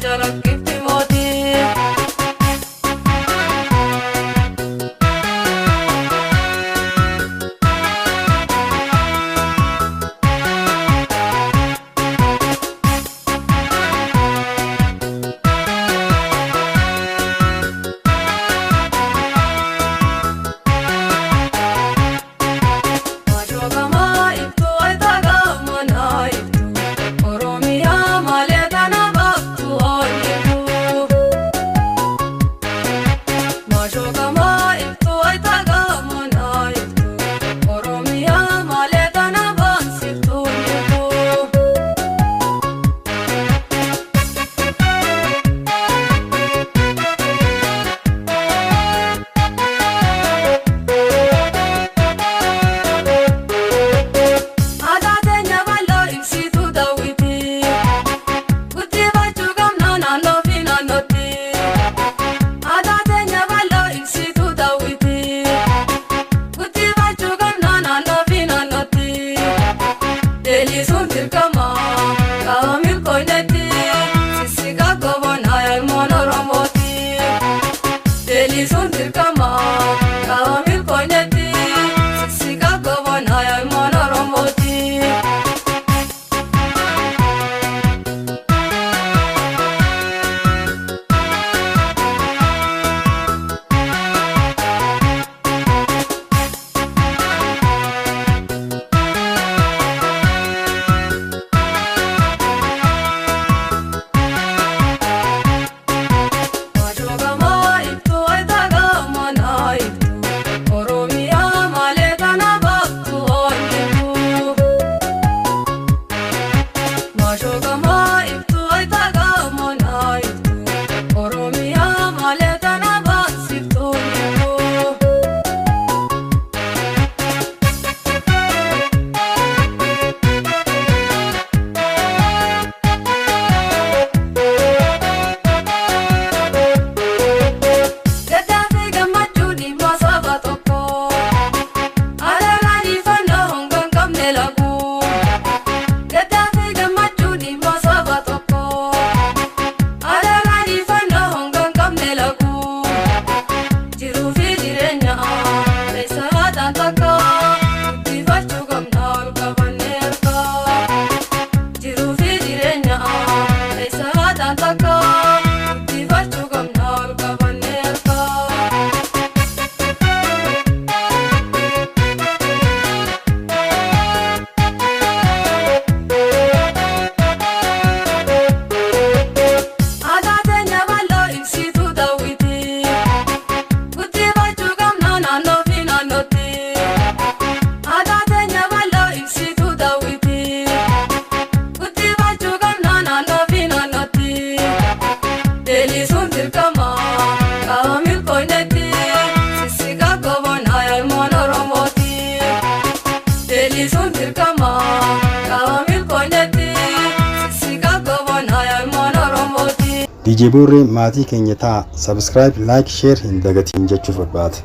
Calaqqifti mootii. Maashookamaa ibtuu ayitaagaa manaa ibtuu Oromiyaa malee tana baaftu oolchitu. Maashookamaa ibtuu ayitaagaa manaa ibtuu Oromiyaa malee tana baasiftu jirtu. Aadaa teenya bal'oo ibsituu daawwiti. Guddifachuu qabna naannoo fi naannootti. Aadaa teenya bal'oo ibsituu daawwiti. Guddifachuu qabna naannoo fi naannootti. Leellisuun dirqama qaama milkoonnetti. Sissiqa goboonaa elmoon Oromooti. Leellisuun dirqama qaama milkoonnetti. Sissiqa goboonaa elmoon Oromooti. Maashookamaa ibtuu ayitaagaa manaa ibtuu Oromiyaa malee tana baaftu oolchitu. Maashookamaa ibtuu ayitaagaa manaa ibtuu Oromiyaa malee tana baasiftu jirtu. Gaddaa fi gammachuu dhimma saba tokko. Alagaan ifannoo honga hin qabne lagu. Gaddaa fi gammachuu dhimma saba tokko. Alagaan ifannoo honga hin qabne lagu. Jiruu fi jireenya keessa haadhaan takka. Guddifachuu qabna ol qabannee harka. Jiruu fi jireenya keessa haadhaan takka. Guddifachuu qabna ol qabannee harka. Aadaa teenya bal'oo ibsituu daawwiti. Guddifachuu qabna naannoo fi naannootti. Aadaa teenya bal'oo ibsituu daawwiti. Guddifachuu qabna naannoo fi naannootti. Leellisuun dirqama qaama milkoonnetti. Sissiqa goboonaa elmoon Oromooti. Leellisuun dirqama qaama milkoonnetti. Sissiqa goboonaa elmoon Oromooti. DJ Boorree maatii keenya ta'a. Subscribe, like, share hin dagatiin jechuuf barbaada.